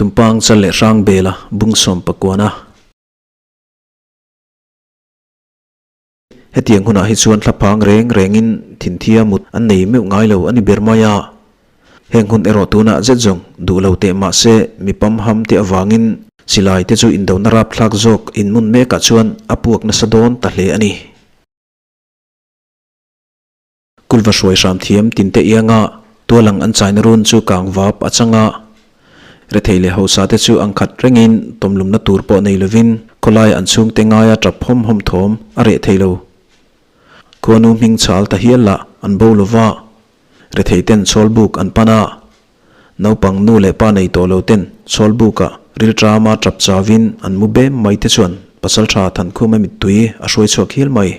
Tumpang chal leh hrang bela bung sawm pakuana. Hetiang hunah hi chuan thlaphang reng rengin thinthia mut an nei meuh ngai lo a ni ber mai a. Heng hun erawh tunah zet zawng duh lo teh mah se mi pamham te avangin silai te chu indona rapthlak zawk inmun mekah chuan a puak nasa dawn ta hle a ni. Kulva hruai hram thiam tinte ianga tualang an chaina run chu kang vap a chang a. Rethei leh hausa te chu ang khat rengin tawmlumna tur pawh nei lovin khawlai an chhungte ngaia tap hawm hawm thawm a reh thei lo. Khuanu hming chhal ta hial lah an bo lova, rethei ten chhawl buk an pan a. Naupang nu leh pa nei tawh lo ten chhawl bukah rilṭama tap chavin an mu bem mai te chuan pasalṭha Thankhuma mittui a hruai chhuak hial mai.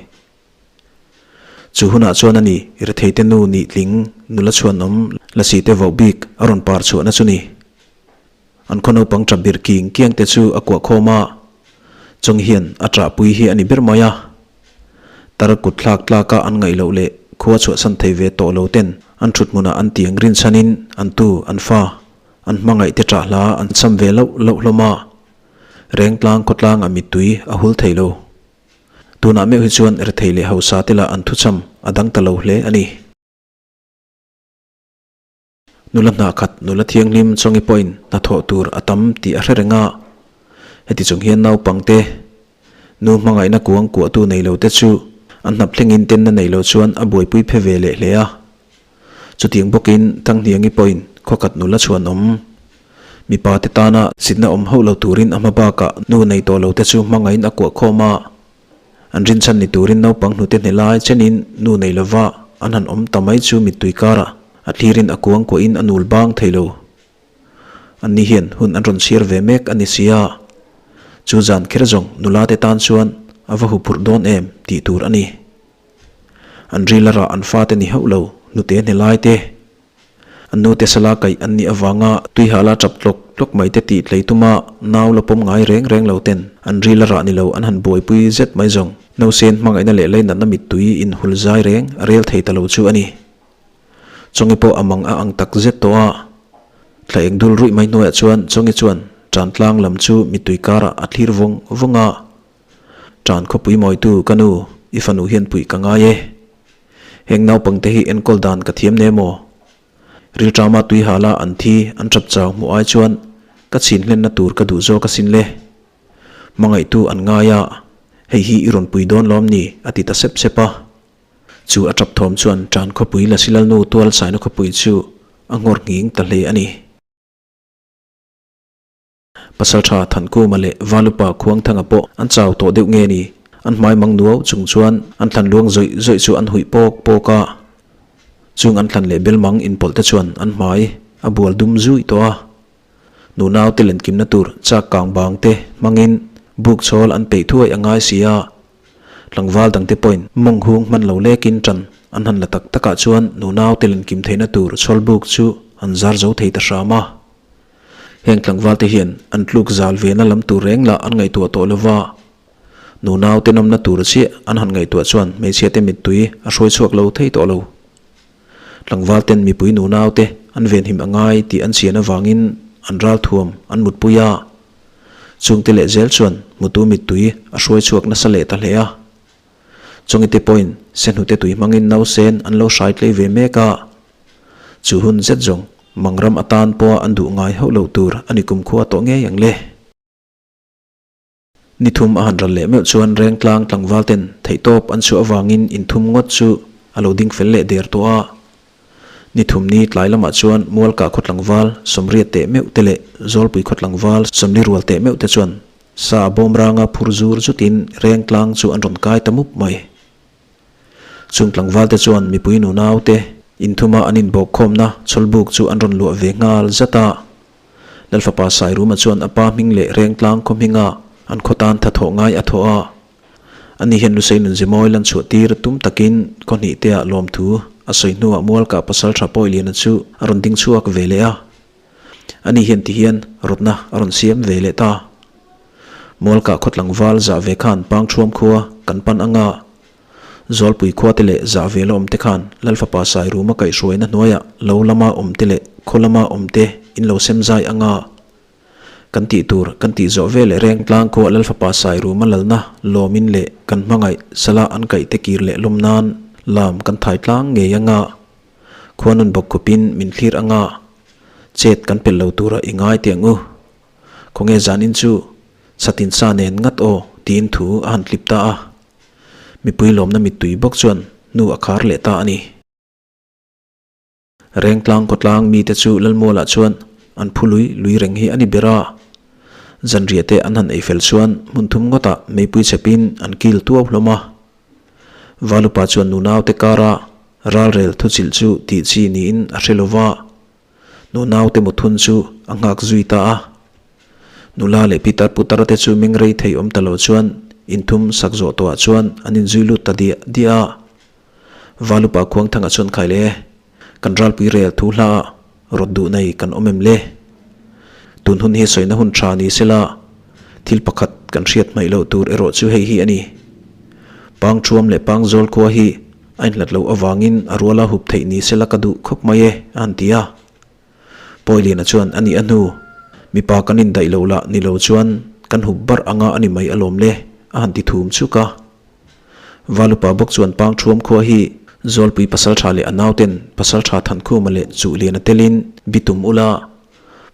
Chu hunah chuan a ni, retheite nu nih tling nula chhuanawm lasi te voh bik a rawn par chhuahna chu ni. An khaw naupang ṭap bir king kiang te chu a kuah khawm a, chawng hian a ṭah pui hi a ni ber mai a. Tar kut thlak tlaka an ngaih loh leh khua chhuahsan thei ve tawh lo ten an ṭhut hmunah an tiang rinchhanin an tu, an fa, an hmangaih te ṭah hla an cham ve loh loh hlawm a. Rengtlang khawtlangah mittui a hul thei lo. Tunah meuh hi chuan rethei leh hausa te lah an thucham a dang ta lo hle a ni. Nula hnah khat nula thianghlim chawngi pawhin hnathawh tur a tam tih a hre reng a. Heti chung hian naupangte, nu hmangaihna kuang kuahtu nei lo te chu an hnap thlengin tenna nei lo chuan a buaipui phe ve leh hle a. Chutiang bawkin Thanghniangi pawhin khawkhat nula chhuanawm. Mipa te tana sitna awm hauh lo turin a hma bakah nu nei tawh lo te chu hmangain a kuah khawm a. An rinchhan ni turin naupang hnute hne lai chenin nu nei lova an han awm ta mai chu mittui karah a thlirin a kuang kuahin a nul bang thei lo. Anni hian hun an rawn chhiar ve mek a ni si a. Chu zan kher zawng nula te tan chuan a va huphurh dawn em tih tur a ni. An ril a rah an fate ni hauh lo, hnute hne lai te. An nute sala kaih an nih avanga tuihala tap tlawk tlawk mai te tih tlei tuma nau la pawm ngai reng reng lo ten an ril a rah ni lo an han buaipui zet mai zawng. Nausen hmangaihna leh leinatna mittui inhul zai reng a rel thei ta lo chu a ni. Chawngi pawh a mang a ang tak zet tawh a. Thla eng dul ruih mai hnuaiah chuan Chawngi chuan Tantlang lam chu mittui karah a thlir vawng vawng a. Tan khawpui mawitu ka nu, i fanu hian puih ka ngai e. Heng naupangte hi enkawl dan ka thiam ne maw? Rilṭama tui hala an thi an ṭap chau hmuh ai chuan ka chhin hlenna tur ka duh zawk asin le. Hmangaihtu an ngai a, hei hi i rawn pui dawn lawm ni? a ti ta sep sep a. Chu a ṭap thawm chuan Tan khawpui Lasilalnu tual saina khawpui chu a nghawr nghing ta hle a ni. Pasalṭha Thankuma leh Valupa Khuangthanga pawh an chau tawh deuh nge ni? An hmai mang nuau chung chuan an thlan luang zawih zawih chu an huih pawk pawk a. Chung an thlan leh belmang inpawlh te chuan an hmai a bual dum zui tawh a. Nunau te lenkimna tur chak kang bang te hmangin buk chhawl an peih thuai a ngai si a. Tlangval dangte pawhin mawng hung hman lo lekin ṭan an han la tak takah chuan nunau te lenkim theihna tur chhawl buk chu an zar zo thei ta hram a. Heng tlangval te hian an tluk zal ve na lam tur reng lah an ngaihtuah tawh lo va, nunau te nawmna tur chiah an han ngaihtuah chuan hmeichhia te mittui a hruai chhuak lo thei tawh lo. Tlangval ten mipui nunau te an venhim a ngai tih an chian avangin an ral thuam an mutpui a, chungte leh zel chuan hmutu mittui a hruai chhuak nasa leh ta hle a. Chawngite pawhin sehnute tui hmangin nausen an lo hrai tlei ve mek a, Chu hun zet zawng Mangram atan pawha an duh ngai hauh loh tur a ni kumkhua tawh ngei ang le. Ni thum a han ral leh meuh chuan Rengtlang tlangval ten theihtawp an chhuah avangin inthum ngawt chu a lo ding fel leh der tawh a. Ni thum ni tlai lamah chuan Mualkah khaw tlangval Sawmriat teh meuh te leh Zawlpui khaw tlangval Sawmli rual teh meuh te chuan sa bawmranga phur zur zutin Rengtlang chu an rawn kai ta mup mai. Chung tlangvalte chuan mipui nunaute inthuma an inbawkkhawmna chawlbuk chu an rawn luah ve nghal zat a. Lalfapa Sairuma chuan a pa hming leh Rengtlang khaw hminga an khaw tan thathawh ngai a thawh a. Ani hian Lusei Nunzimawi lan chhuah tir tum takin khaw hnih teah lawmthu a sawi hnuah Mualkah Pasalṭha Pawiliana chu a rawn ding chhuak ve leh a. Ani hian tihian rawtna a rawn siam ve leh ta. Mualkah khaw tlangval zah ve khan Pangṭhuam khua kan pan anga Zawlpui khua te leh zah ve la awm te khan Lalfapa Sairuma kaihhruaina hnuaiah lo lama awm te leh khaw lama awm te in lo sem zai anga. Kan tih tur kan tih zawh ve leh Rengtlang khua Lalfapa Sairuma lalna lawmin leh kan hmangaih sala an kaih te kir leh lawm nan lam kan thai tlang ngei anga khuanun bawk khupin min thlir anga chet kan pel lo tura i ngai teh ang u. Khawnge zanin chu Satin sa nen ngat aw tiin thu a han tlip ta a. Mipui lawmna mittui bawk chuan hnu a khar leh ta a ni. Rengtlang khawtlang mite chu Lalmualah chuan an phu lui lui reng hi a ni ber a. Zanriah te an han ei fel chuan hmun thum ngawtah meipui chhepin an kil tuau hlawm a. Valupa chuan nunaute kara ralrel thuchilh chu tih chi niin a hre lo va, nunaute muthun chu a nghak zui ta a. Nula leh pitar putar te chu meng rei thei awm ta lo chuan inthum sak zawh tawhah chuan an inzui lut ta diah diah a. Valupa Khuangthanga chuan khai le, kan ralpui rel thu hla ah rawt duh nei kan awm em le? Tun hun hi sawina hun tha ni sela, thil pakhat kan hriat hmaih loh tur erawh chu hei hi a ni. Pangthuam leh Pangzawl khua hi a inhlat loh avangin a ruala hup theih ni sela ka duh khawp mai e, a han ti a. Pawiliana chuan a nih a hnu, mipa kan indaih loh lah ni lo chuan kan hup barh anga a ni mai alawm le, a han ti thum chuk a. Valupa bawk chuan Pangthuam khua hi Zawlpui Pasaltha leh a nauten Pasaltha Thankhuma leh Chuhliana telin bitum ula,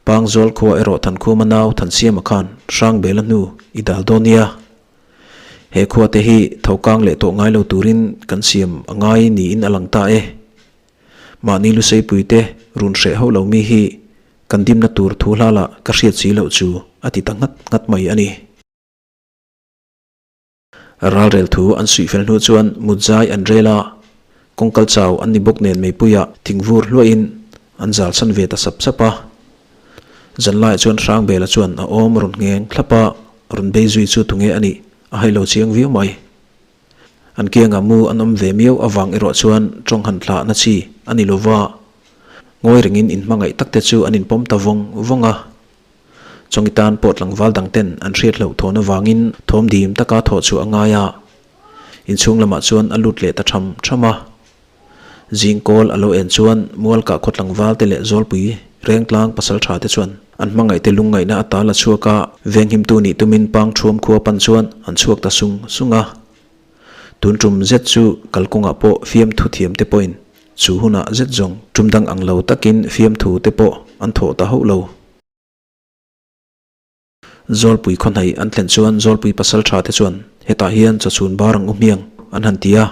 Pangzawl khua erawh Thankhuma nau Thansiama khan Hrangbela hnu i dal dawn nia. He khua te hi thokang leh tawh ngai lo turin kan siam a ngai niin a lang ta e. Mahni Luseipui te run hreh hauh lo mi hi kan dimna tur thu hla lah ka hriat si loh chu a ti ta nghat nghat mai a ni. Ralrel thu an suih fel hnu chuan mutzai an rel a, kawngkal chau an ni bawk nen meipuiah thingvur hluahin an zal chhan ve ta sap sap a. Zanlaiah chuan Hrangbela chuan a awm rawn ngheng thlap a, rawn bei zui chu tunge a nih a hai lo chiang viau mai. An kiangah mu an awm ve miau avang erawh chuan tawng han thlah na chi a ni lova, ngawi rengin inhmangaih takte chu an inpawm ta vawng vawng a. Chawngi tan pawh tlangval dang ten an hriat loh thawn avangin thawm dim taka thawh chhuah a ngai a, inchhung lamah chuan a lut leh ta tham tham a. Zing kawl a lo en chuan Mualkah khaw tlangval te leh Zawlpui Rengtlang pasal tha te chuan an hmangaih te lungngaihna a tal a chhuak a, venghimtu nih tumin Pangthuam khua pan chuan an chhuak ta sung sung a. Tun tum zet chu kalkawngah pawh fiamthu thiam te pawhin chu hunah zet zawng tum dang ang lo takin fiamthu te pawh an thawh ta hauh lo. Zawlpui khawhnaih an thlen chuan Zawlpui pasal tha te chuan hetah hian chawchhun bar ang u hmiang an han ti a.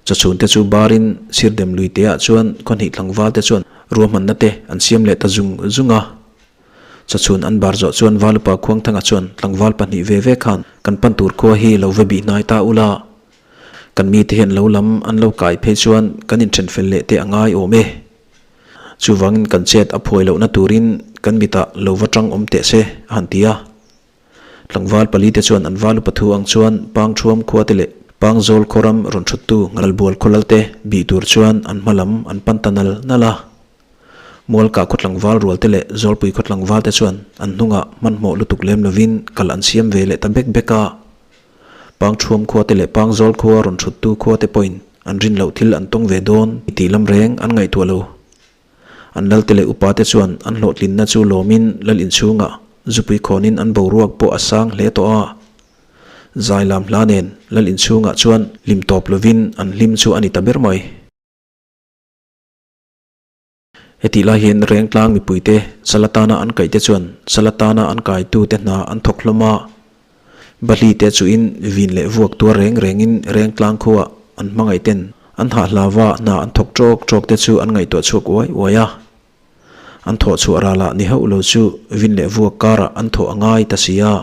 Chawchhun te chu barin sirdem lui te ah chuan khawhnih tlangval te chuan ruahmanna te an siam leh ta zung zung a. Chawchhun an bar zawh chuan Valupa Khuangthanga chuan tlangval pahnih ve ve khan kan pan tur khua hi lo va bih hnai ta ula, kan mite hian lo lam an lo kai phei chuan kan inthen fel leh te a ngai awm e. Chuvangin kan chet a phuai lohna turin kan mitah lo va tang awm teh se, a han ti a. Tlangval palite chuan an val upa thu ang chuan Pangthuam khuate leh Pangzawl khawram rawn thuttu Ngalbual khawlalte bih tur chuan an hma lam an pan ta nal nal a. Mualkah khaw tlangval rualte leh Zawlpui khaw tlangvalte chuan an hnungah hmanhmawh lutuk lem lovin kal an siam ve leh ta bek bek a. Pangthuam khuate leh Pangzawl khua rawn thuttu khuate pawhin an rin loh thil an tawng ve dawn tih lam reng an ngaihtuah lo. An lalte leh upate chuan an hlawhtlinna chu lawmin lal inchhungah zupui khawnin an boruak pawh a sang hle tawh a. Zai lam hla nen lal inchhungah chuan hlim tawp lovin an hlim chu a ni ta ber mai. Hetih lai hian Rengtlang mipuite Salatana an kaihte chuan Salatana an kaitute hna an thawk hlawm a. Bahli te chuin vin leh vuak tuar reng rengin Rengtlang khuaah an hmangaihten an hahhlava hna an thawk tawk tawk te chu an ngaihtuah chhuak uai uai a. An thawh chhuah ralah ni hauh lo chu vin leh vuak karah an thawh a ngai ta si a.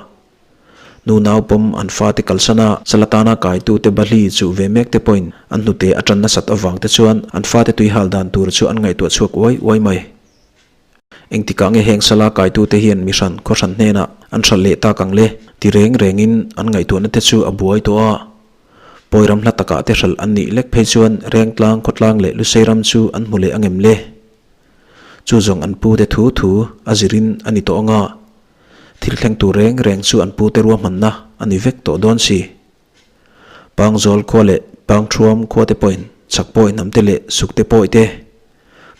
Nu nau pawm an fate kalsan a, Salatana kaitute Bahli chuh ve mek te pawhin an hnute a tan nasat avang te chuan an fate tui hal dan tur chu an ngaihtuah chhuak uai uai mai. Engtikah nge heng sala kaitute hian mi hran khaw hran hnenah an hralh leh tak ang le ti reng rengin an ngaihtuahna te chu a buai tawh a. Pawi ram hla takah te hralh an nih lek phei chuan Rengtlang, Khawtlang leh Lusei ram chu an hmu leh angem le? Chu zawng an pute thu thu a zirin a ni tawh anga. Thil thleng tur reng reng chu an pute ruahmanna a ni vek tawh dawn si. Pangzawl khua leh Pangthuam khua te pawhin Chakpawi hnamte leh Sukte pawi te,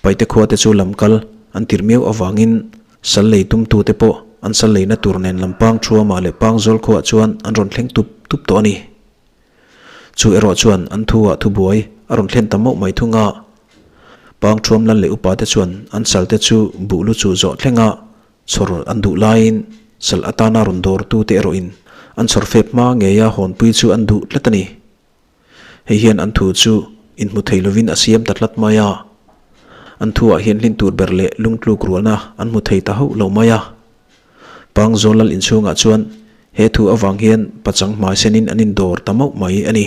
Paite khua te chu lam kal an tirh miau avangin sal lei tumtu te pawh an sal leina tur nen lam pang thuamah leh pang zawl khuaah chuan an rawn thleng tup tup tawh a ni. Chu erawh chuan an thu ah thubuai a rawn thlen ta mauh mai thung a. Pang thuam lal leh upa te chuan an sal te chu buh lu chuh zawh thleng a chhawr an duh laiin sal atana rawn dawrtu te erawhin an chhawr fep hma ngeia hawnpui chu an duh tlat a ni. Hei hian an thu chu inhmu thei lovin a siam ta tlat mai a. An thuah hian hlin tur ber leh lungtluk rualna an hmu thei ta hauh lo mai a. Pangzawl lal inchhungah chuan he thu avang hian pachang hmai senin an indawr ta mauh mai a ni.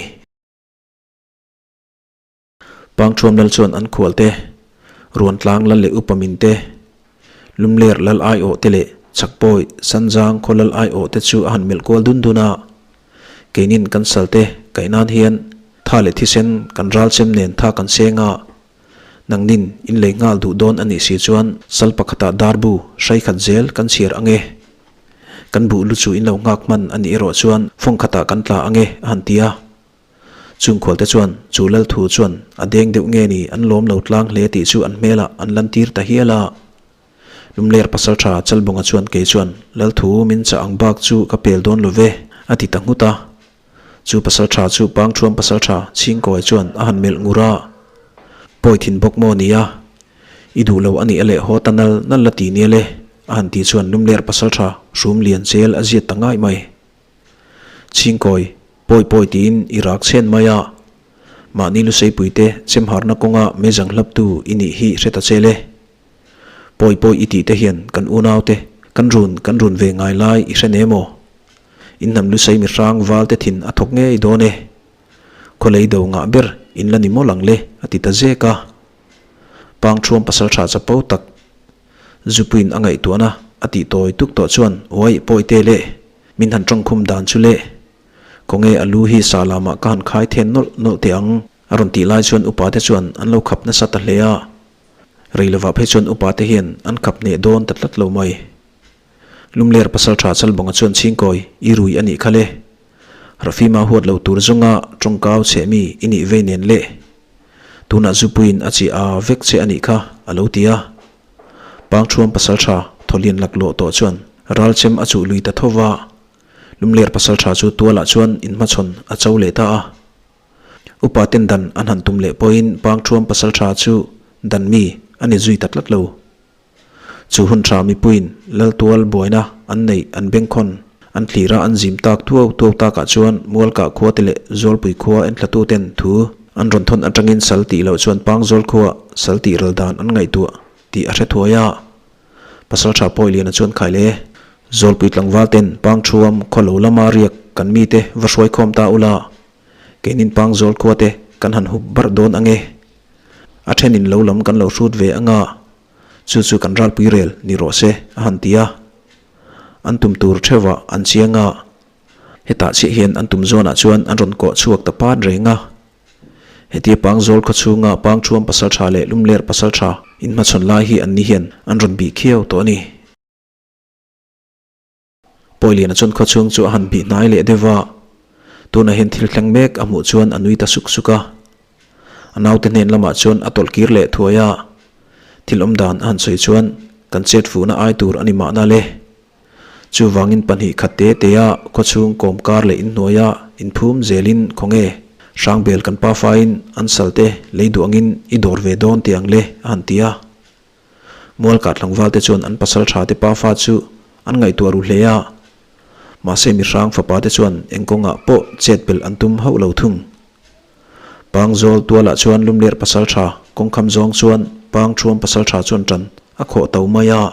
Pangthuam lal chuan an khual te, Ruantlang lal leh upa min te, Lumler lal aiawh te leh Chakpawi Sanzang khaw lal aiawh te chu a han melh kual dun dun a. Keinin kan sal te kaih nan hian tha leh thisen kan ral chem nen tha kan seng a, nangnin in lei nghal duh dawn a nih si chuan sal pakhatah darbu hrai khat zel kan chhiar ang e. Kan buh lu chu in lo nghak hman a nih erawh chuan fawng khatah kan tla ang e a han ti a. Chung khualte chuan chu lal thu chuan a deng deuh nge ni an lawm lo tlang hle tih chu an hmelah an lantir ta hial a. Lumler pasaltha Chalbunga chuan kei chuan lal thu min chah ang bak chu ka pel dawn lo ve a ti ta nghut a. Chu pasaltha chu Pangthuam pasaltha Chhingkawi chuan a han melh ngur a. Pawi thin bawk maw nia? I duh lo a nih a leh haw ta nal nal la ti nia le a han tih chuan Lumler pasaltha hrum lian chel a ziat ta ngai mai. Chhingkawi, pawi pawi tiin i rak chhen mai a, mahni luseipuite chemharna kawnga mezang hlaptu i nih hi hre ta che le. Pawi pawi i tih te hian kan unaute kan run kan run ve ngai lai i hre ne maw? In hnam lusei mi hrang val te thin a thawk ngei dawn e. Khawlei do ngah ber in la ni mawlh ang le a ti ta zek a. Pangthuam pasaltha chapo tak Zupuiin a ngaihtuahna a tih tawi tuk tawh chuan uai pawi te le min han tawngkhum dan chu le. Khawnge a lu hi sa lamah ka han khai then nawlh nawlh teh ang a rawn tih lai chuan upa te chuan an lo khap nasa ta hle a. Rei lovah phei chuan upa te hian an khap hneh dawn ta tlat lo mai. Lumler pasaltha Chalbawnga chuan Chhingkawi i rui a nih kha le. Rafima huat lo tur zawnga tawngkau cheh mi i nih vei nen le. Tunah Zupuiin a chi a vek che a nih kha a lo ti a. Pangthuam pasaltha thawlian laklawh tawh chuan ralchem a chuh lui ta tho va. Lumler pasaltha chu tualah chuan inhmachhawn a cho leh ta a. Upa ten dan an han tum leh pawhin Pangthuam pasaltha chu dan mi a ni zui ta tlat lo. Chu hun tha mipuiin Laltual buaina an neih an bengkhawn an thlira an zim tak tuau tuau takah chuan Mualkah khua te leh Zawlpui khua enthlatu ten thu an rawn thawn atangin sal tih loh chuan Pangzawl khua sal tih ral dan an ngaihtuah tih a hre thuai a. Pasaltha Pawiliana chuan khai le Zawlpui tlangval ten Pangthuam khaw lo lama riak kan mite va hruai khawm ta ula keinin Pangzawl khua te kan han hup barh dawn ange. A thenin lo lam kan lo hrut ve anga Chu chu kan ralpui rel ni rawh se a han ti a. An tum tur theuhah an chiang a. Hetah chiah hian an tum zawnah chuan an rawn kawh chhuak ta pat reng a. Hetia Pangzawl khaw chhunga Pangthuam pasaltha leh Lumler pasaltha inhmachhawn lai hi anni hian an rawn bih khiau tawh a ni. Pawiliana chuan khaw chhung chu a han bih hnai leh deuh a, tunah hian thil thleng mek a hmuh chuan a nui ta suk suk a. A naute hnen lamah chuan a tawlh kir leh thuai a, thil awm dan a han sawi chuan kan chet fuhna ai tur a ni mahna le. Chuvangin pahnih khat te te a khaw chhung kawm kar leh inhnuaia inphum zelin khawnge Hrangbel kan pafain an salte lei duh angin i dawr ve dawn teh ang le a han ti a. Mualkah tlangval te chuan an pasal tha te pafa chu an ngaihtuah ru hle a, mahse mihrang fapa te chuan eng kawngah pawh chet belh an tum hauh lo thung. Pangzawl tualah chuan Lumler pasal tha kawngkham zawng chuan Pangthuam pasal tha chuan tan a khawh to mai a.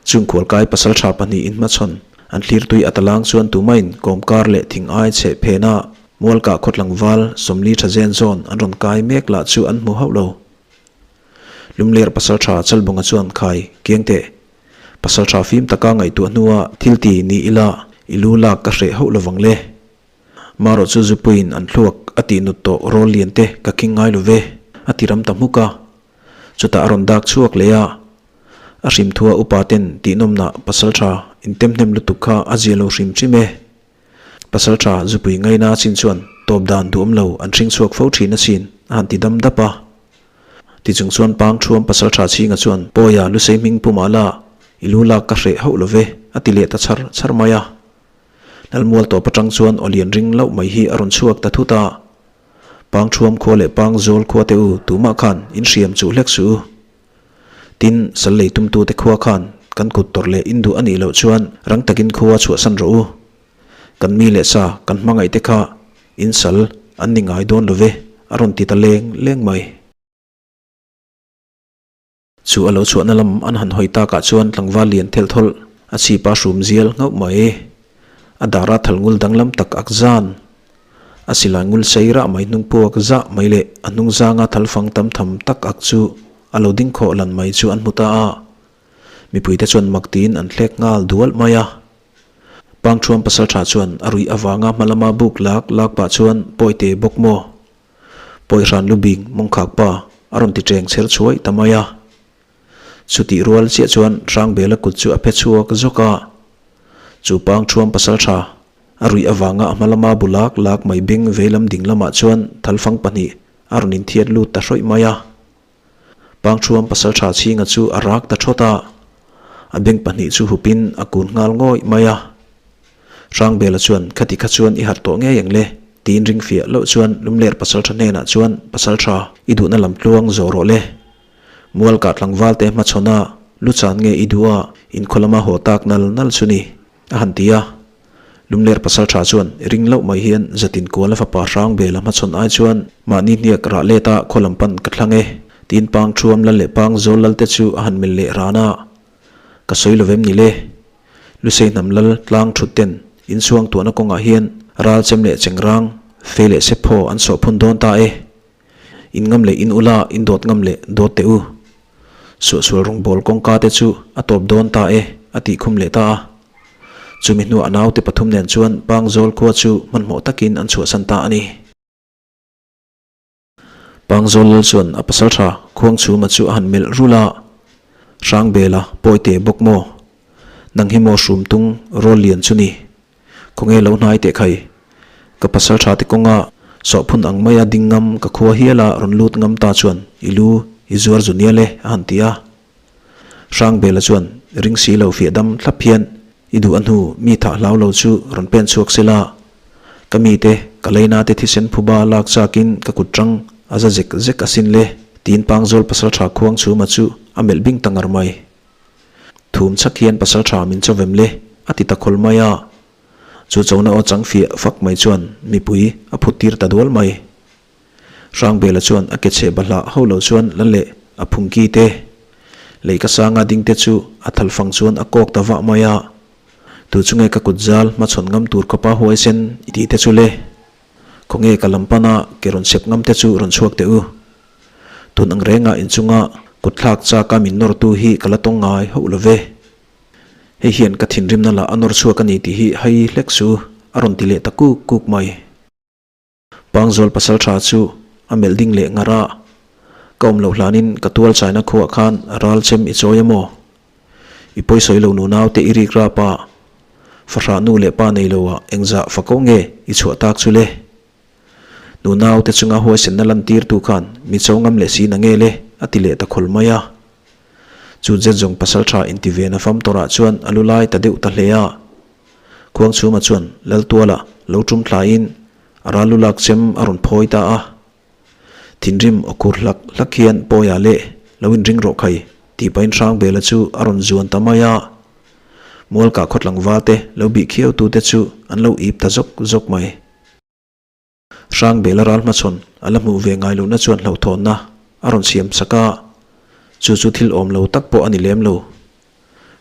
Chung khualkai pasal tha pahnihin hmachhawn an thlir tui a talang chuan tumain kawmkar leh thing ai chheh phena Mualkah khaw tlangval 40 tha zen zawn an rawn kai mek lah chu an hmu hauh lo. Lumler pasaltha Chalbunga chuan khai kiang teh. Pasaltha fim taka ngaihtuah hnua thil ti ni ila i lu lak ka hreh hauh lovang le. Marawh chu Zupuiin an thluak a tih nut tawh rawl lian te ka khing ngai lo ve, a ti ram ta hmuk a. Chutah a rawn dak chhuak leh a. A hrim thua upa ten tihnawmnah pasaltha intemhnem lutuk kha a zia lo hrim hrim e. Pasaltha Zupui ngaina chin chuan tawp dan duhawm lo an hring chhuak fo thin asin a han ti dam dap a. Tichung chuan Pangthuam Pasaltha chhinga chuan Pawia Lusei hming pumah la. I lu lak ka hreh hauh lo ve, a ti leh ta chhar chhar mai a. Lalmual tawp atang chuan aw lian ring loh mai hi a rawn chhuak ta thut a. Pangthuam khua leh Pangzawl khua te u tumah khan in hriam chuh hlek suh u. Tin, sal lei tumtute khua khan kan kut tawrh leh in duh a nih loh chuan rang takin khua chhuahsan rawh u. Kan mi leh sa kan hmangaih te kha in sal an ni ngai dawn lo ve, a rawn ti ta leng leng mai. Chu a lo chhuahna lam an han hawi takah chuan tlangval lian thelh thawlh a chhipa hrum zial nghauh mai. A dara thal ngul danglam tak ak zan. A silai ngul sei rah mai hnung puak zah mai leh a hnung zanga thal fang tam tham tak ak chu a lo ding khawh lan mai chu an hmu ta a. Mipuite chuan mak tiin an thlek nghal dual mai a. Pangthuam pasaltha chuan a ruih avanga hmalama buk lak lak pah chuan pawite bawk maw? Pawihran lu bing mawngkhak pa a rawn ti cheng chher chhuai ta mai a. Chutih rual chiah chuan Hrangbela kut chu a phe chhuak zawk a. Chu pang thuam pasal tha a ruih avanga a hma lama bu lak lak mai beng veilam ding lamah chuan thalfang pahnih a rawn inthiat lut ta hrawih mai a. Pangthuam pasal tha chhinga chu a rak ta thawt a, a beng pahnih chu hupin a kun nghal ngawih mai a. Hrangbela chuan khati kha chuan i harh tawh ngei ang le tiin ring fiah loh chuan Lumler pasal tha hnenah chuan pasal tha i duhna lam tluang zawh rawh le. Mual kah tlangval te hmachhawn a lu chan nge i duh a inkhaw lama haw tak nal nal chu ni a han ti a. Lumler pasal tha chuan ring loh mai hian zatin kual a fapa Hrangbela hmachhawn ai chuan mahni hniak rah let a khaw lam pan ka thlang e tiin pang thuam lal leh pang zawl lal te chu a han melh leh ran a. Ka sawi lo vem ni le. Lusei hnam lal tlang thut ten inchhuang tuahna kawngah hian ral chem leh chengrang fe leh sephaw an sawh phun dawn ta e. In ngam leh in ula in dawt ngam leh dawt teh u. Suahsual rawngbâwl kawngka te chu a tawp dawn ta e, a tih khum leh ta a. Chumi hnuah a naute pathum nen chuan Pangzawl khua chu hmanhmawh takin an chhuahsan ta a ni. Pangzawl lal chuan a pasalṭha Khuangchhuma chu a han melh rulh a, Hrangbela pawite bawk maw? Nang hi maw hrum tung rawl lian chu ni? Khawnge lo hnai teh khai? Ka pasal tha te kawnga sawhphun ang maia ding ngam ka khua hiala rawn lut ngam ta chuan i lu i zuar zu nial e a han ti a. Hrangbela chuan ring si lo fiah dam thlap hian i duh a hnu mi thah hlau lo chu rawn pen chhuak sela ka mite ka leina te thisen phuba lak chakin ka kut tang a za zek zek asin le tiin Pangzawl pasal tha khuang chhuma chu a melh bing ta ngar mai. Thum chhak hian pasal tha min chawvem le, a ti ta khawl mai a. Chu chona aw chang fiah fak mai chuan mipui a phut tir ta dual mai. Hrangbela chuan a ke chhe bahlah ho lo chuan la leh a phungki te, leika sanga ding te chu a thal fang chuan a kawk ta vah mai a. Tu chu nge ka kut zal hmachhawn ngam tur khawpa huaisen i tih te chu le? Khawnge ka lam pana ke rawn sep ngam te chu rawn chhuak teh u. Tun ang rengah inchunga kut thlak chaka min nawrtu hi ka la tawng ngai hauh lo ve. Hei hian ka thinrimna lah a nawr chhuak a ni tih hi hai hlek su a rawn ti leh ta kuk kuk mai. Pangzawl pasal tha chu a melh ding leh ngar a, Ka awm loh hlanin ka tual chaina khuah khan ral chem i chawi a maw? I pawisawi lo nunau te i rik rap a, fahrah nu leh pa nei loah engzah fako nge i chhuah tak chu le? Nunau te chunga huaisenna lantirtu khan mi cho ngam leh si na nge le a ti leh ta khawl mai a. Chu zet zawng pasal tha inti ve na fam tawrah chuan a lu lai ta deuh ta hle a. Khuangchhuma chuan Laltuala lo tum thlaiin a ral lu lak chem a rawn phawi ta a. Thinrim aw kur hlak hlak hian Pawia leh lo inring rawh khai tih pahin Hrangbela chu a rawn zuan ta mai a. Mualkah khawtlangval te lo bih khiautute chu an lo ip ta zawk zawk mai. Hrangbela ral hmachhawn a la hmuh ve ngai lohna chuan hlauhthawnna a rawn siam chak a, chu chu thil awm lo tak pawh a ni lem lo.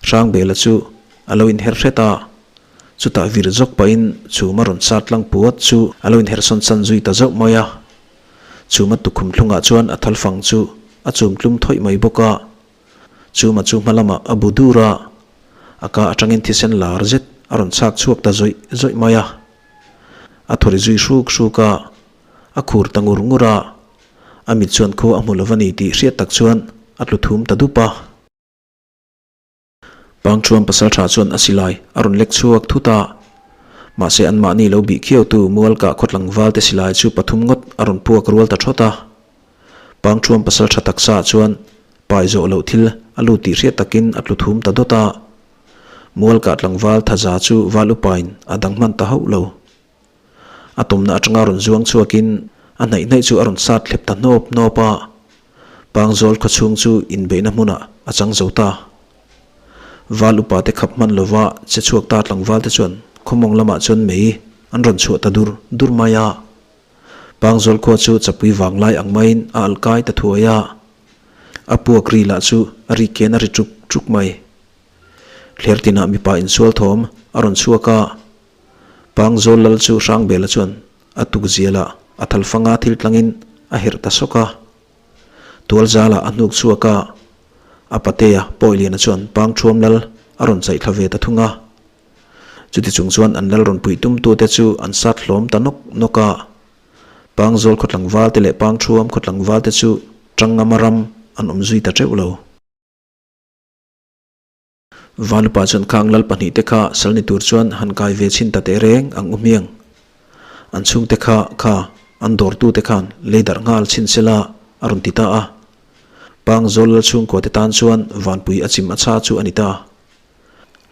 Hrangbela chu a lo inher hret a, chutah vir zawk pahin chhuma rawn sat tlang puat chu a lo inhersawn san zui ta zauh mai a. Chhuma tukhum thlungah chuan a thalfang chu a chum tlum thawih mai bawk a. Chuma chu hma lamah a bu dur a, a ka atangin thisen lar zet a rawn chhak chhuak ta zawih zawih mai a. A thawri zui hruk hruk a, a khur ta ngur ngur a, a mit chuan khua a hmu lo va ni tih hriat tak chuan a tlu thum ta dup a. Pangthuam pasal tha chuan a silai a rawn lek chhuak thut a, mahse anmahni lo bih khiautu Mualkah khawtlangval te silai chu pathum ngawt a rawn puak rual ta thawt a. Pangthuam pasal tha taksa ah chuan. pai zawh loh thil a lut tih hriat takin a tlu thum ta dawt a. Mualkah tlangval thaza chu val upain a dang hman ta hauh lo. A tumna atanga rawn zuang chhuakin a hnaih hnaih chu a rawn sat thlep ta hnawp hnawp a. Pangzawl khawchhung chu inbeihna hmunah a chang zo ta. Val upa te khap hman lova che chhuak ta tlangval te chuan khawmawng lamah chuan mei an rawn chhuah ta dur dur mai a. Pangzawl khua chu chapui vanglai ang maiin a alh kai ta thuai a. A puak ri lah chu a ri kian a ri chuk chuk mai. Thler tinah mipa insual thawm a rawn chhuak a. Pangzawl lal chu Hrangbela chuan a tuk zialah a thalfanga thil tlangin a herh ta sawk a. Tualzala a hnuk chhuak a, a patea Pawiliana chuan Pangthuam lal a rawn chaih thla ve ta thung a. Chuti chung chuan an lal rawn puih tumtute chu an sat hlawm ta nawk nawk a. Pangzawl khawtlangval te leh Pangthuam khawtlangval te chu Tangama ram an awm zui ta teuh lo. Valupa chuan khang lal pahnihte kha sal ni tur chuan han kai ve chhin ta teh reng ang u hmiang. An chhungte kha kha an dawrtute khan lei darh nghal chhin sela a rawn ti ta a. Pangzawl lal chhungkua te tan chuan vanpui a chim a chha chu a ni ta.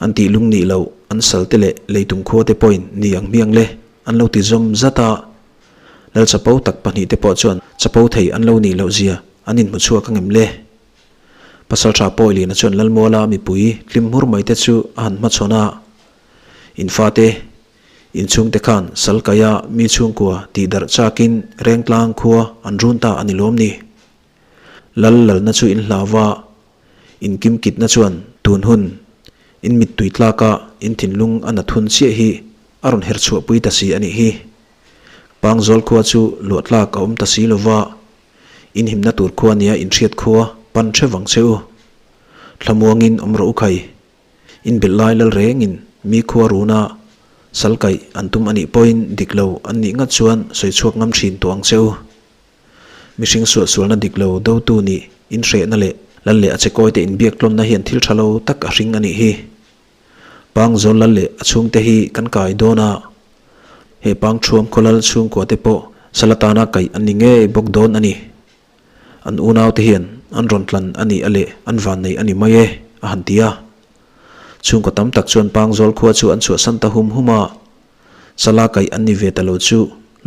An tih lung nih loh an sal te leh leitung khua te pawhin ni ang hmiang le an lo ti zawm zat a. Lal chapo tak pahnihte pawh chuan chapo thei an lo nih loh zia an inhmu chhuak angem le? Pasalṭha Pawiliana chuan Lalmuala mipui hlim hmur mai te chu a han hmachhawn a, In fate, inchhungte khan Salkaia mi chhungkua tih darh chakin Rengtlang khua an run ta a ni lawm ni. Lal lalna chu in hlau va, in kimkitna chuan tun hun, in mittui tlaka in thinlung a nat hun chiah hi a rawn her chhuahpui ta si a nih hi. Pangzawl khua chu luahtlak a awm ta si lova, Inhimna tur khua nia inhriat khua pan hre vang che u. Thlamuangin awm rawh u khai. Inbelh lai lal rengin mi khua runa sal kaih an tum anih pawhin dik lo an nih ngat chuan sawi chhuak ngam thin tawh ang che u. Mihring suahsualna dik lo dotu nih inhrehna leh lal leh a chekawite inbiak tlawnna hian thil tha lo tak a hring anih hi. Pangzawl lal leh a chhungte hi kan kai dawn a, he Pangthuam khawlal chhungkua te pawh sal atana kaih an ni ngei bawk dawn a ni. An unaute hian an rawn tlan a nih a leh an vannei a ni mai e, a han ti a. Chhungkaw tam tak chuan Pangzawl khua chu an chhuahsan ta hum hum a, sala kaih an ni ve ta lo chu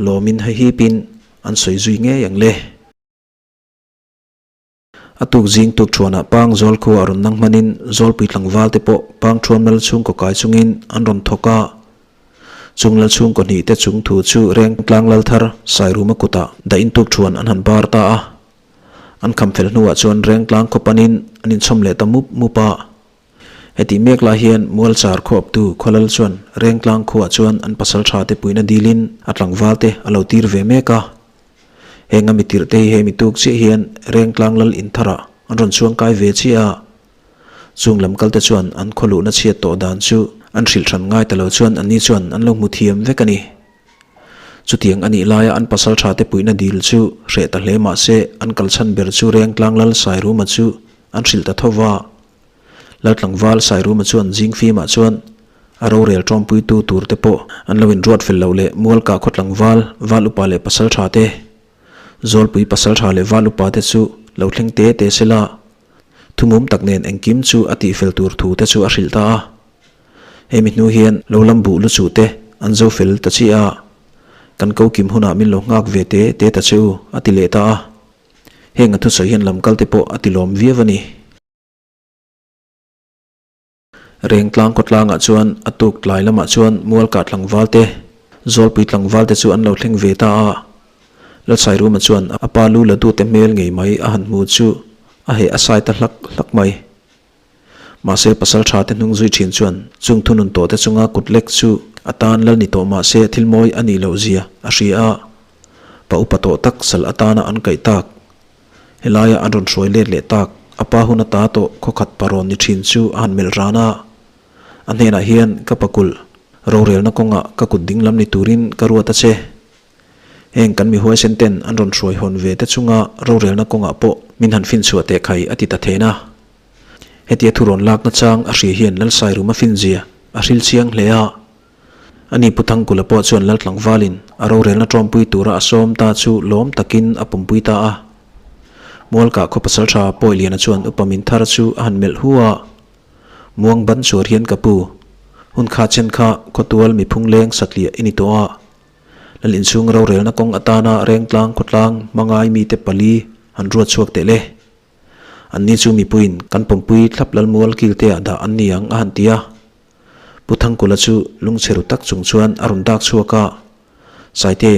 lawmin hahipin an sawi zui ngei ang le. A tuk zing tuk thuanah Pang Zawl khua a rawn nang hmanin Zawlpui tlangval te pawh Pang Thuam lal chhungkaw kai chungin an rawn thawk a. Chung lal chhungkaw hnih te chung thu chu Reng tlang lal thar Sairuma kutah dah in tuk thuan an han bar ta a. An kham fel hnuah chuan Reng tlang khaw panin an inchhawm leh ta mup mup a. Hetih mek lai hian Mualchar khuaptu Khawlal chuan Reng tlang khuaah chuan an pasal tha te puihna dilin a tlangval te a lo tir ve mek a. Heng a mitirh te hi hemi tuk chiah hian Rengtlang lal intharah an rawn chuang kai ve chiah a. Chung lam kal te chuan an khaw luhna chhiat tawh dan chu an hrilh hran ngai ta lo chuan anni chuan an lo hmu thiam vek a ni. Chutiang a nih laia an pasal tha te puihna dil chu hreh ta hle mah se an kal chhan ber chu Rengtlang lal Sairuma chu an hrilh ta tho va. Laltlangval Sairuma chuan zingfimah chuan a rorel tawmpuitu tur te pawh an lo inruat fel loh leh Mualka khaw tlangval, Val upa leh pasal tha te, Zawlpui pasal tha leh Val upa te chu lo thleng te te sela thumum tak nen engkim chu a tihfel tur thu te chu a hrilh ta a. Hemi hnu hian lo lam buh lu chuh te an zo fel ta chiah a, kan ko kim hunah min lo nghak ve te te ta che u a ti leh ta a. Heng a thusawi hian lamkal te pawh a ti lawm viau a ni. Rengtlang khawtlangah chuan a tuk tlai lamah chuan Mualkah tlangval te, Zawlpui tlangval te chu an lo thleng ve ta a. Lalsairuma chuan a pa lu la dute hmel ngei mai a han hmu chu a heh a sai ta hlak hlak mai. Mahse pasal tha te hnung zui thin chuan chung thunun tawh te chunga kut lek chu a tan lal ni tawh mahse thil mawi a nih loh zia a hria a. Pa upa tawh tak sal atana an kaih tak Helaia an rawn hruai let leh tak, a pa hun ata tawh khawkhat parawn ni thin chu a han melh ran a. A hnenah hian ka pakulh, rorelna kawngah ka kut ding lam ni turin ka ruat a che. Heng kan mi huaisen ten an rawn hruai hawn ve te chunga rorelna kawngah pawh min han finchhuah teh khai a ti ta then a. Hetia thurawn lakna chang a hria hian Lalsairuma finzia a hril chiang hle a. Ani Pu Thangkula pawh chuan Lal tlangvalin a rorelna tawmpui tura a sawm ta chu lawm takin a pumpui ta a. Mualkah khaw pasaltha Pawiliana chuan upa min thar chu a han melh hu a, Muang ban chuar hian ka pu, hun kha chen kha khawtual miphung leng satliah i ni tawh a, Lal inchhung rorelna kawng atana rengtlang khawtlang hmangai mite pali han ruat chhuak teh le. Anni chu mipuiin kan pawmpui thlap Lalmual kilteah dah an ni ang a han ti a. Pu Thangkula chu lungchhe ru tak chung chuan a rawn dak chhuak a, Saite,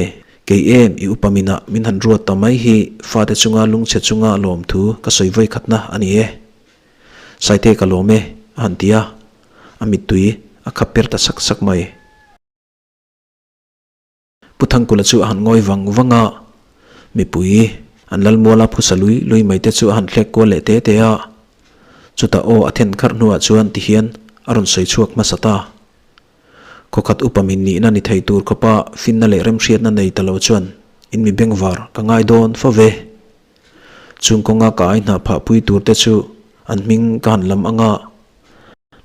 kei em i upa minah min han ruat ta mai hi fate chunga lungchhe chunga lawmthu ka sawi vawi khatna a ni e. Saite ka lawm e, a han ti a, a mittui a khap per ta sak sak mai. Pu Thangkula chu a han ngawi vang vang a, mipui an Lalmuala phusa lui lui mai te chu a han thlek kual leh te te a. Chutah aw a then kharh hnuah chuan tihian a rawn sawi chhuak hmasa ta. Khawkhat upa min nihna ni thei tur khawpa finna leh remhriatna nei ta lo chuan in mi bengvar ka ngai dawn fo ve. Chung kawnga ka ai hna phah pui tur te chu an hming ka han lam anga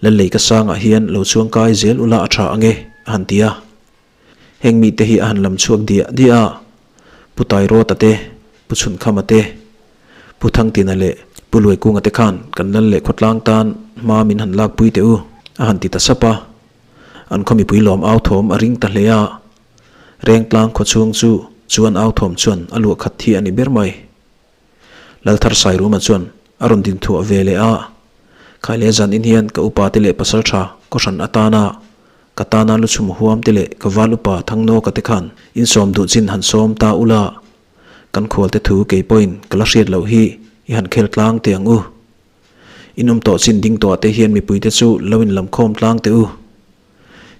Lallei ka sangah hian lo chuang kai zel ula a tha ange a han ti a. Heng mite hi a han lam chhuak diah diah a, Pu Tairawta te, Pu Chhunkhama te, Pu Thangtina leh Pu Luaikunga te khan kan lal leh khawtlang tan hma min han lakpui teh u, a han ti ta sap a. An khaw mipui lawm au thawm a ring ta hle a, Rengtlang khawchhung chu chuan au thawm chuan a luah khat thi a ni ber mai. Lalthar Sairuma chuan a rawn din thuah ve leh a, Khaile zan in hian ka upa te leh pasal tha kawhhran atana ka tana lu chhum huam te leh ka val upa Thangnawka te khan insawm duh chin han sawm ta ula, kan khual te thu kei pawhin ka la hriat loh hi i han khel tlang teh ang u. In awm tawh chin ding tawhah te hian mipui te chu lo in lam khawm tlang teh u.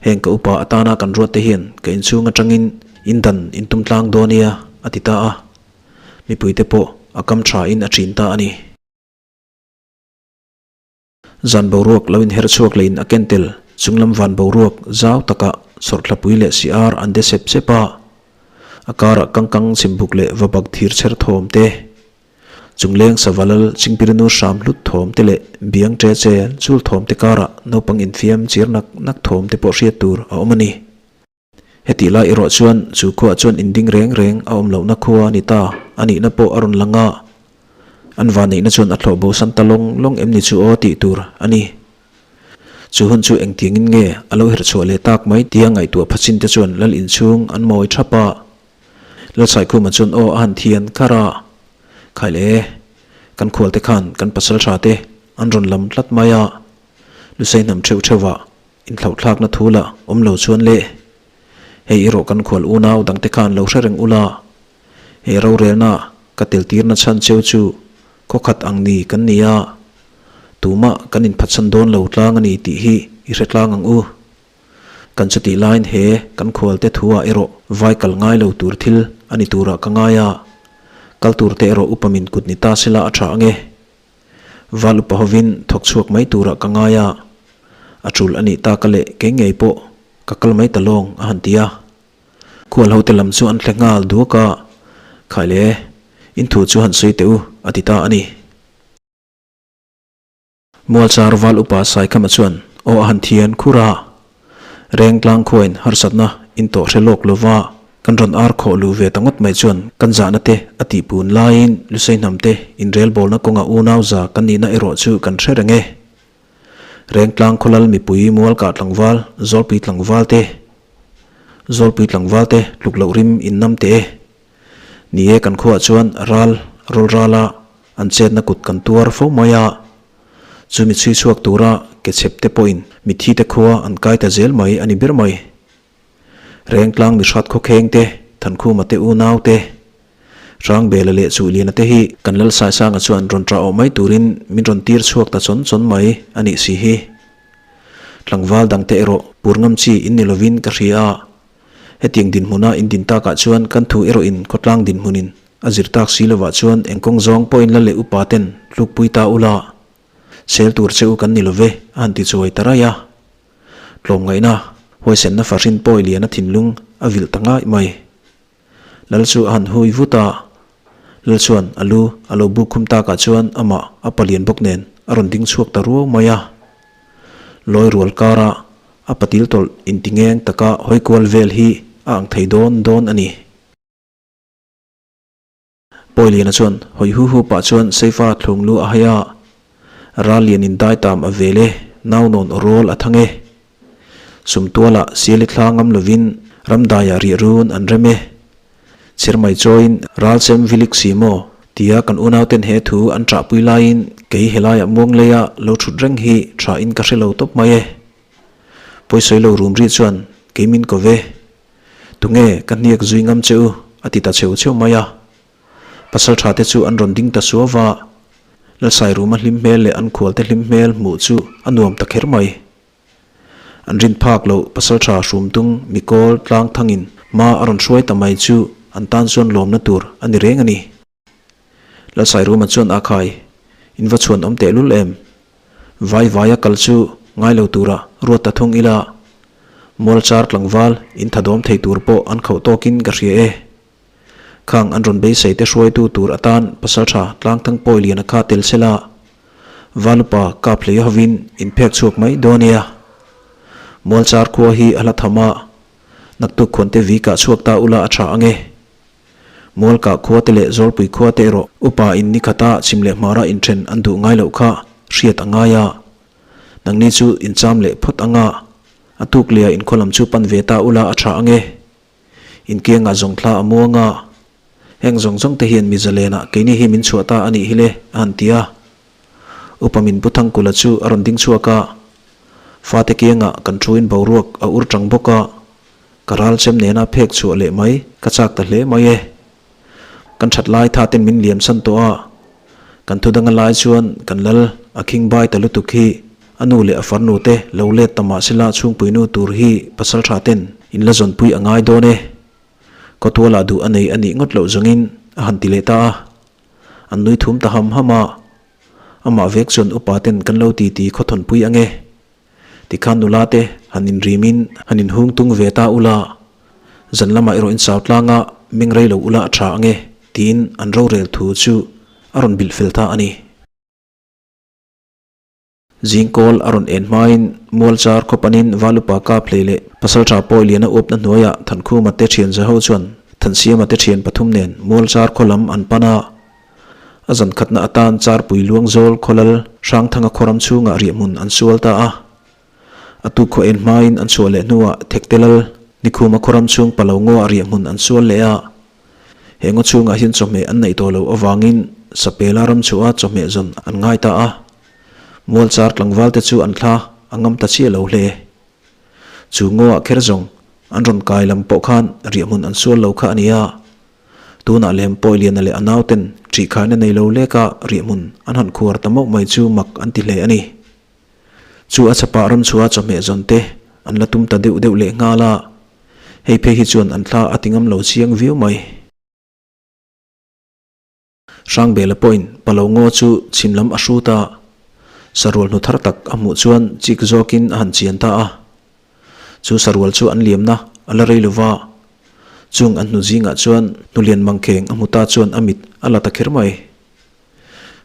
Heng ka upa atana kan ruat te hian ka inchhung atangin in dan in tum tlang dawn nia a ti ta a. Mipuite pawh a kam tha in a thin ta a ni. Zan boruak lo inher chhuak leh in a ken tel chunglam van boruak zau takah sawrthlapui leh siar an de sep sep a. A karah kangkang chhimbuk leh vabak thir chher thawm te, chungleng savalal chingpirinu hram hlut thawm te leh biang che che chul thawm te karah naupang infiam chir nak nak thawm te pawh hriat tur a awm a ni. Hetih lai erawh chuan chu khuaah chuan inding reng reng a awm lohna khua a ni ta a nihna pawh a rawn lang a, an vanneihna chuan a thlawh bosan ta lawng lawng em ni chu aw tih tur a ni. Chu hun chu engtiangin nge a lo herh chhuah leh tak mai tia ngaihtuah phachin te chuan lal inchhung an mawi thap a. Lalsaikhuma chuan aw a han thian kar a, Khai le, kan khualte khan kan pasal tha te an rawn lam tlat mai a, Lusei hnam theuh theuhah Inthlauhthlakna thu la awm lo chuan le, hei erawh kan khual unau dangte khan lo hre reng ula, he rorelna ka teltirna chhan cheu chu khawkhat ang ni kan ni a, tumah kan inphatsan dawn lo tlang a ni tih hi i hre tlang ang u. Kan chutih laiin he kan khualte thuah erawh vai kal ngai lo tur thil a ni turah ka ngai a, kal turte erawh upa min kut ni ta sela a tha ang e. Val upa hovin thawk chhuak mai turah ka ngai a, a tul a nih tak a leh kei ngei pawh ka kal mai ta lawng a han ti a. Khual hote lam chu an thle nghal duak a, Khai le, in thu chu han sawi teh u a ti ta a ni. Mualchar Val upa Saikhama chuan aw a han thian khur a, Rengtlang khuain harsatna in tawh hre lawk lova kan rawn ar khawh luh ve ta ngawt mai chuan kan zahna te a tih pun laiin Lusei hnam te inrelbawlna kawnga unau za kan nihna erawh chu kan hre reng e. Rengtlang khawlal mipui mualkah tlangval, Zawlpui tlangval te, Zawlpui tlangval te tluk loh rim in nam teh e. Ni e kan khuaah chuan ral rawl rala an chetna kut kan tuar fo mai a. Chumi chhui chhuak tura ke chhep te pawhin mitthi te khua an kai ta zel mai a ni ber mai. Rengtlang mihrat khawkheng te, Thankhuma te unau te, Hrangbela leh Chuhliana te hi kan Lal Saisanga chuan rawn ṭah awh mai turin min rawn tir chhuak ta chawn chawn mai a nih si hi. Tlangval dangte erawh pur ngam chi in ni lovin ka hria a. Hetiang dinhmuna in din takah chuan kan thu erawhin khawtlang dinhmunin a zir tak si lovah chuan eng kawng zawng pawhin la leh upa ten tlukpui ta ula, sel tur che u kan ni love a han ti chuai ta raih a. Tlawmngaihna, huaisenna fahrin pawi lian a thinlung a vilh ta ngaih mai. Lal chu a han hui vut a, Lal chuan a lu a lo buk khum takah chuan amah a palian bawk nen a rawn ding chhuak ta ruau mai a. Lawi rual kara a patil tawlh intingeng taka hawi kual vel hi a ang thei dawn dawn a ni. Pawiliana chuan hawi hu hu pah chuan Seifa thlung lu a hai a, Ral lian in dai tam a vel e, nau nawn aw rawl a thang e. Sumtualah siali thla ngam lovin ramdaiah riah run an rem e. Chhir mai chawiin ral chem vilik si maw? tia kan unauten he thu an ṭahpui laiin kei helaiah muangleia lo ṭhut reng hi ṭhain ka hre lo tawp mai e. Pawisawi lo rum ri chuan kei min ko ve. Tunge ka hniak zui ngam che u? a ti ta cheu cheu mai a. Pasal ṭha te chu an rawn ding ta suau va. Lalsairuma hlim hmel leh an khualte hlim hmel hmuh chu a nuam ta kher mai. An rin phak loh pasalṭha hrumtung mikawl tlang thangin hma a rawn hruai ta mai chu an tan chuan lawmna tur a ni reng a ni. Lalsairuma chuan a khai, In va chhuan awm tehlul em? Vai vaia kal chu ngai lo tura ruat ta thung ila, mualchar tlangval in thadawm thei tur pawh an khauh tawkin ka hria e. Khang an rawn beisei te hruaitu tur atan pasalṭha tlangthang pawi lian a kha tel sela, Valupa kap hlei hovin in phek chhuak mai dawn nia. Mualchar khua hi a hla tham a, naktuk khuante vi kah chhuak ta ula a tha ange. Mualkah khua te leh Zawlpui khua te erawh upa in ni khata chhim leh hmara inthen an duh ngai loh kha hriat a ngai a. Nangni chu incham leh phawt anga, a tuk leh ah inkhawlam chu pan ve ta ula a tha ange. Inkiangah zawng thla a muang a, heng zawng zawng te hian mi zalenah keini hi min chhuah ta a nih hi le, a han ti a. Upa min Pu Thangkula chu a rawn ding chhuak a, fate kiangah kan thuin boruak a ur tang bawk a, ka ral chem nena phek chhuah leh mai ka chak ta hle mai e. Kan that lai tha ten min liam san tawh a, kan thu danga lai chuan kan lal a khing bai ta lutuk hi a nu leh a farnu te lo let ta mah sela chhungpuinu tur hi pasal tha ten in la zawnpui a ngai dawn e. Kawtualah duh a nei a nih ngawt loh zawngin a han ti leh ta a, an nui thum ta ham ham a, amah vek chuan upa ten kan lo ti ti khawthawnpui ange. Tikhan nula te han inrimin han inhung tung ve ta ula, zan lamah erawh in chau tlanga meng rei lo ula a tha ange tiin an rorel thu chu a rawn bilh fel ta a ni. Zingkawl a rawn en hmain Mualchar khaw panin Valupa kap hlei leh Pasaltha pawi liana uapna hnuaiah Thankhuma te thian zaho chuan Thansiama te thian pathum nen Mualchar khaw lam an pan a. A zan khatna atan Charpui Luangzawl khawlal Hrangthanga khawram chhungah riahhmun an sual ta a. A tuk khaw en hmain an chhuah leh hnuah Thektelal Nikhuma khawram chhung Palo ngaw-ah riahhmun an sual leh a. He ngaw chhungah hian chawhmeh an neih tawh loh avangin Sapela ram chhuah a chawhmeh zawn an ngai ta a. Mualchar tlangvalte chu an thla a ngam ta chiah lo hle. Chu ngaw-ah kher zawng an rawn kai lam pawh khan riahhmun an sual lo kha a ni a. Tunah lem Pawiliana leh a nauten ṭihkhaina nei lo leka riahhmun an han khuar ta mauh mai chu mak an ti hle a ni. Chu a chhapah ramchhuah chawhmeh zawn te an la tum ta deuh deuh leh nghal a, hei phei hi chuan an thla a ti ngam lo chiang viau mai. Hrangbela pawhin Palo ngaw chu chhim lam a hrut a, sarual hnu thar tak a hmuh chuan chik zawkin a han chian ta a. Chu sarual chu an liamna a la rei lo va, chung an hnu zingah chuan hnulian mangkheng a hmu ta chuan a mit a la ta kher mai.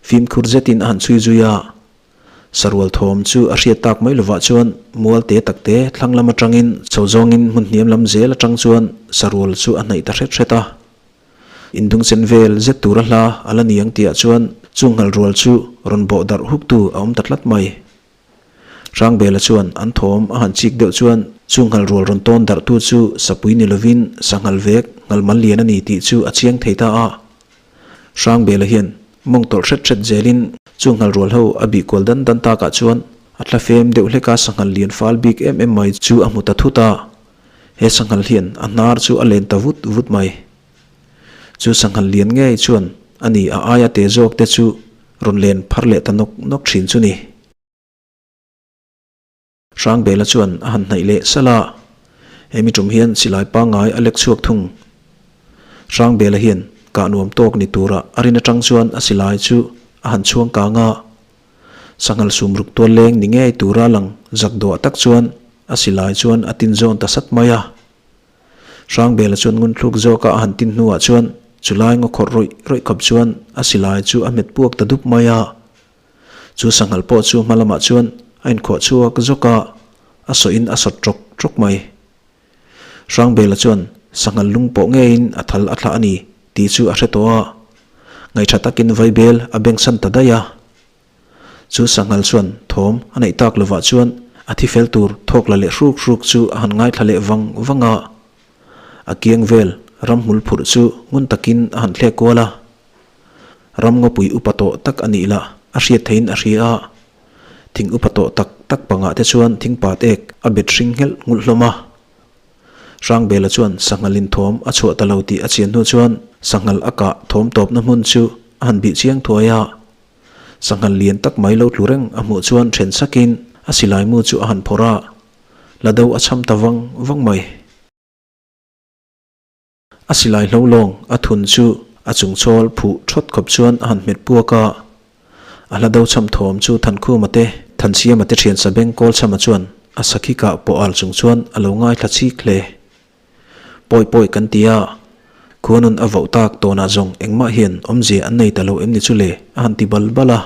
Fimkhur zetin a han chhui zui a, sarual thawm chu a hriat tak mai lovah chuan mual te tak te thlang lam atangin chho zawngin hmun hniam lam zel atang chuan sarual chu a hnaih ta hret hret a. Indungchen vel zet tura hla a la ni ang tihah chuan chung nghalrual chu rawn bawh darh huktu a awm ta tlat mai. Hrangbela chuan an thawm a han chik deuh chuan chu nghalrual rawn tawn darhtu chu sapui ni lovin sanghal vek nghalmal lian a ni tih chu a chiang thei ta a. Hrangbela hian mawng tawlh hret hret zelin chu nghalrual ho a bih kual dan dan takah chuan a thla fem deuh hleka sanghal lian fal bik em em mai chu a hmu ta thut a. He sanghal hian a hnar chu a len ta vut vut mai. Chu sanghal lian ngei chuan a ni a aia te zawk te chu rawn len phar leh ta nawk nawk thin chu ni. Hrangbela chuan a han hnaih leh salh a, hemi tum hian silai pangngai a lek chhuak thung. Hrangbela hian kah nuam tawk ni tura a rin atang chuan a silai chu a han chhuang kang a, sanghal sum ruk tual leng ni ngei tura lang zak duah tak chuan a silai chuan a tin zawn ta sat mai a. Hrangbela chuan ngunthluk zawka a han tin hnuah chuan chulai ngaw khawrh rawih rawih khawp chuan a silai chu a hmet puak ta dup mai a. Chu sanghal pawh chu hma lamah chuan a inkhawh chhuak zawk a, a sawhin a sawt ṭawk ṭawk mai. Hrangbela chuan sanghal lung pawh ngeiin a thal a thlah a ni tih chu a hre tawh a. Ngaihṭha takin vaibel a bengsan ta daih a. Chu sanghal chuan thawm a neih tak lovah chuan a thi fel tur thawk la leh hruk hruk chu a han ngaithla leh vang vang a. A kiang vel ramhmul phurh chu ngun takin a han thlek kual a. Ramngawpui upa tawh tak a nih lah a hriat theihin a hria a. Thing upa tawh tak tak pangah te chuan thingpat ek a bet hring nghelh nghulh hlawm a. Hrangbela chuan sanghal in thawm a chhuah ta lo tih a chian hnu chuan sanghal a kah thawm tawpna hmun chu a han bih chiang thuai a. Sanghal lian tak mai lo tlu reng a hmuh chuan then sakin a silai mu chu a han phawrh a, la do a cham ta vang vang mai. A silai hlo lawng a thun chu a chung chawl phuh thawt khawp chuan a han hmet puak a. A hla do cham thawm chu Thankhuma te, Thansiama te thian Sabeng Kawlchhama chuan a sakhi kah pawh al chung chuan a lo ngaithla chik hle. Pawi pawi kan ti a, khuanun a voh tak tawnah zawng engmah hian awmzia an nei ta lo em ni chu le a han ti bal bal a.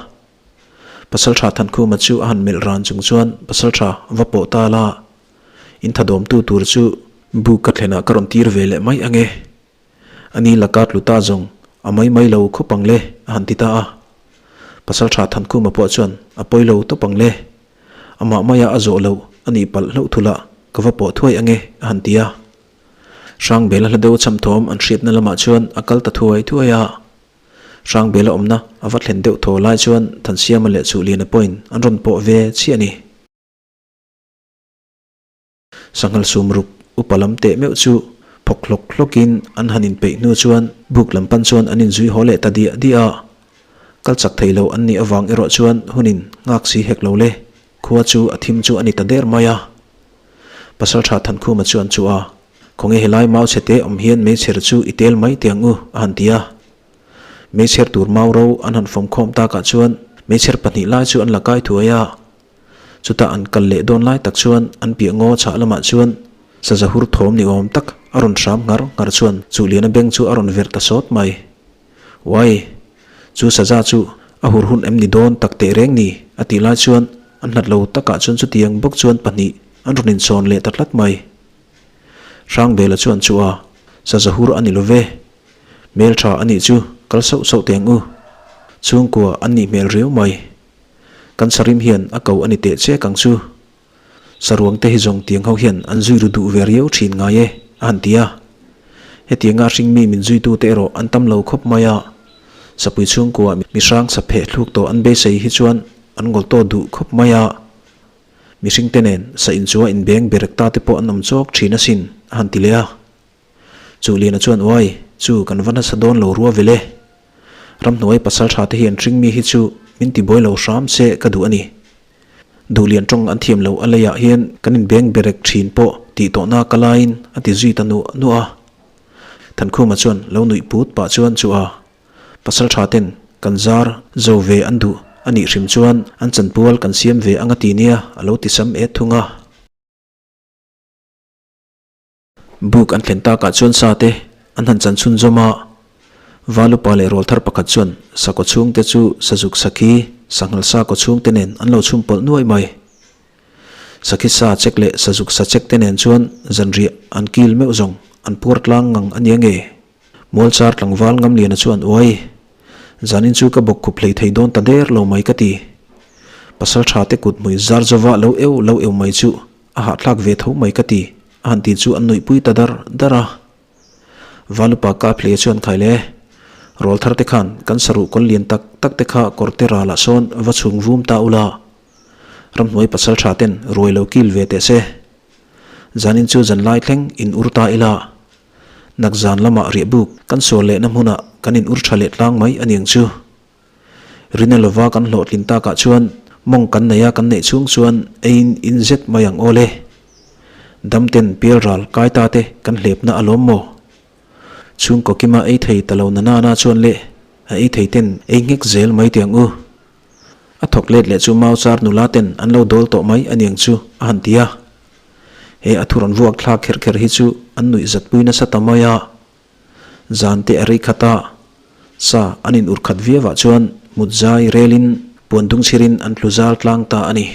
Pasaltha Thankhuma chu a han melh ran chung chuan Pasaltha va pawh ta la, in thadawmtu tur chu buk ka thlenah ka rawn tir ve leh mai ange. Ani laka tlu ta zawng a mai mai lo khawp ang le a han ti ta a. Pasaltha Thankhuma pawh chuan a pawi lo tawp ang le. Amah maia a zawh loh a nih palh hlauh thul a, ka va pawh thuai ange a han ti a. Hrangbela hla deuh cham thawm an hriatna lamah chuan a kal ta thuai thuai a. Hrangbela awmna a va thlen deuh thaw lai chuan Thansiama leh Chuhliana pawhin an rawn pawh ve chiah a ni. Sanghal sumruk upa lam teh meuh chu phawk hlawk hlawkin an han inpeih hnu chuan buk lam pan chuan an inzui haw leh ta diah diah a. Kal chak thei lo an nih avang erawh chuan hunin nghak si hek lo le, khua chu a thim chu a ni ta der mai a. Pasaltha Thankhuma chuan chu a, Khawnge helai mau chhe te awm hian meichher chu i tel mai teh ang u, a han ti a. Meichher tur mau ro an han fawmkhawm takah chuan meichher pahnih lai chu an la kai thuai a. Chutah an kal leh dawn lai tak chuan an piah ngaw chhah lamah chuan saza hur thawm ni awm tak a rawn hram nghar nghar chuan Chuhliana beng chu a rawn verh ta sawt mai. Uai! Chu saza chu a hur hun em ni dawn tak teh reng ni? a tih lai chuan an hlat lo takah chuan chutiang bawk chuan pahnih an rawn insawn leh ta tlat mai. Hrangbela chuan chu a saza hur a ni lo ve. Hmel tha a nih chu kal sauh sauh teh ang u. Chhungkua an nih hmel riau mai. Kan sarim hian a ko a ni teh chek ang chu. Saruang te hi zawng tiang ho hian an zui ru duh ve riau thin ngai e, a han ti a. Hetianga hringmi min zuitute erawh an tam lo khawp mai a. Sapui chhungkua mi hrang sa pheh thluk tawh an beisei hi chuan an ngawl tawh duh khawp mai a. Mihringte nen sa inchua inbeng berek ta te pawh an awm chawk thin asin, a han ti leh a. Chuhliana chuan uai chu kan va nasa dawn lo rua vele. Ramhnuai pasal tha te hian hringmi hi chu min ti buai lo hram se ka duh a ni. Duhlian tawng an thiam lo a leiah hian kan inbeng berek thin pawh tih tawhna ka laiin a ti zui ta nuah nuah a. Thankhuma chuan lo nuih put pah chuan chu a pasal tha ten kan zar zo ve an duh a nih hrim chuan an chanpual kan siam ve anga ti nia a lo ti sam et thung a. Buk an thlen takah chuan sa te an han chan chhunzawm a, Valupa leh rawlthar pakhat chuan sakaw chhungte chu sazuk sakhi, sanghal sakaw chhungte nen an lo chhum pawlh nuai mai. Sakhi sa chek leh sazuk sa chek te nen chuan zanriah an kil meuh zawng an puar tlang ngang a nia nge? Mualchar tlangval Ngamliana chuan uai, zanin chu ka bawk khup hlei thei dawn ta der lo mai ka ti. Pasal tha te kut hmui zar zova lo eu lo eu mai chu A hahthlak ve tho mai ka ti, a han ti chu an nuihpui ta dar dar a. Valupa Kaphlei chuan khai le, Rawl thar te khan kan saruh kawl lian tak tak te kha kawr te ralah sawn va chhung vum ta ula. Ramhnuai pasal tha ten ruai lo kil ve teh se. Zanin chu zanlai thleng in ur ta ila. Nak zan lamah riahbuk kan sual lehna hmunah kan in ur tha leh tlang mai a niang chu. Rina lova kan hlawhtlin takah chuan mawng kan nei a kan neih chhung chuan eiin in zet mai ang aw le. Damten pialral kai ta te kan hlepna a lawm maw? Chhungkaw kima ei thei ta lo na nana chuan le a ei thei ten ei nghek zel mai teh ang u. A thawk let leh chu mau char nula ten an lo dawl tawh mai a niang chu a han ti a. He a thu rawn vuak thlak kher kher hi chu an nuih zatpui nasa ta mai a. Zan te a rei khat a, sa an in ur khat viau ah chuan mut zai relin puan dung chhirin an tlu zal tlang ta a ni.